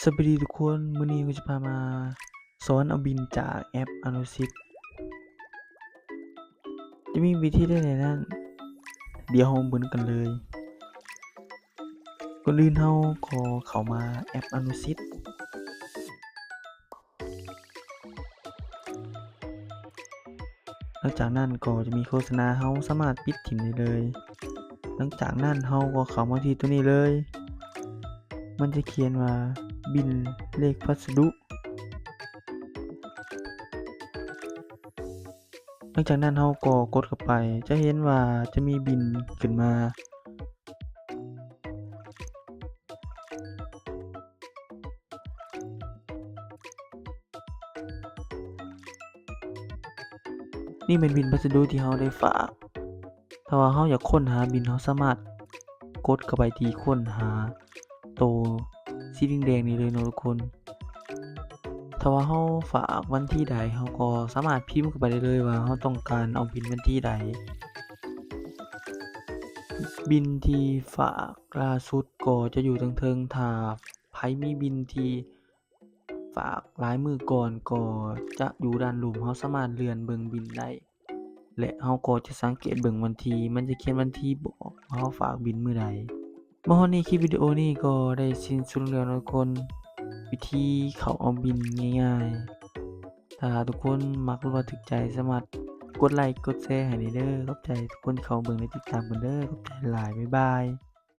ສະບາຍດີທຸກຄົນ, ມື້ນີ້ກໍຈະພາມາສອນເອົາບິນຈາກແອັບອະນຸສິດ. ຈະມີວິທີໄດ້ແນວນັ້ນ, ດຽວເຮົາມາເບິ່ງນຳກັນເລີຍ. ກ່ອນອື່ນເຮົາກໍເຂົ້າມາແອັບອະນຸສິດ. ຫຼັງຈາກນັ້ນກໍຈະມີໂຄສະນາ, ເຮົາສາມາດປິດຖິ້ມໄດ້ເລີຍ. ຫຼັງຈາກນັ້ນເຮົາກໍເຂົ້າມາທີ່ຕົວນີ້ເລີຍ, ມັນຈະຂຽນວ່າບິນເລກພັດສະດຸ. ຫຼັງຈາກນັ້ນເຮົາກໍກົດເຂົ້າໄປ, ຈະເຫັນວ່າຈະມີບິນຂຶ້ນມາ. ນີ້ແມ່ນບິນພັດສະດຸທີ່ເຮົາໄດ້ຝາກ. ຖ້າວ່າເຮົາຢາກຄົ້ນຫາບິນ, ເຮົາສາມາດກົດເຂົ້າໄປທີ່ຄົ້ນຫາໂຕສີແດງໆນີ້ເລີຍເນາະທຸກຄົນ. ຖ້າວ່າເຮົາຝາກວັນທີໃດ, ເຮົາກໍສາມາດພິມເຂົ້າໄປໄດ້ເລີຍວ່າເຮົາຕ້ອງການເອົາບິນວັນທີໃດ. ບິນທີ່ຝາກລ່າສຸດກໍຈະຢູ່ເທິງໆ, ຖ້າໃຜມີບິນທີ່ ຝາກຫຼາຍມື້ກ່ອນກໍຈະຢູ່ດ້ານລຸ່ມ, ເຮົາສາມາດເລື່ອນເບິ່ງບິນໄດ້ ແລະ ເຮົາກໍຈະສັງເກດເບິ່ງວັນທີ, ມັນຈະຂຽນວັນທີບອກວ່າເຮົາຝາກບິນມື້ໃດ. ມາຮອດນີ້ ຄລິບວິດີໂອນີ້ກໍໄດ້ສິ້ນສຸດລົງແລ້ວເນາະທຸກຄົນ, ວິທີເຂົ້າເອົາບິນງ່າຍໆ. ຖ້າທຸກຄົນມັກ ຫຼືວ່າຖືກໃຈ, ສາມາດກົດໄລກົດແຊໃຫ້ແດ່ເດີ. ຂອບໃຈທຸກຄົນທີ່ເຂົ້າເບິ່ງ ແລະ ຕິດຕາມກັນເດີ. ຂອບໃຈຫຼາຍ. ບາຍບາຍ.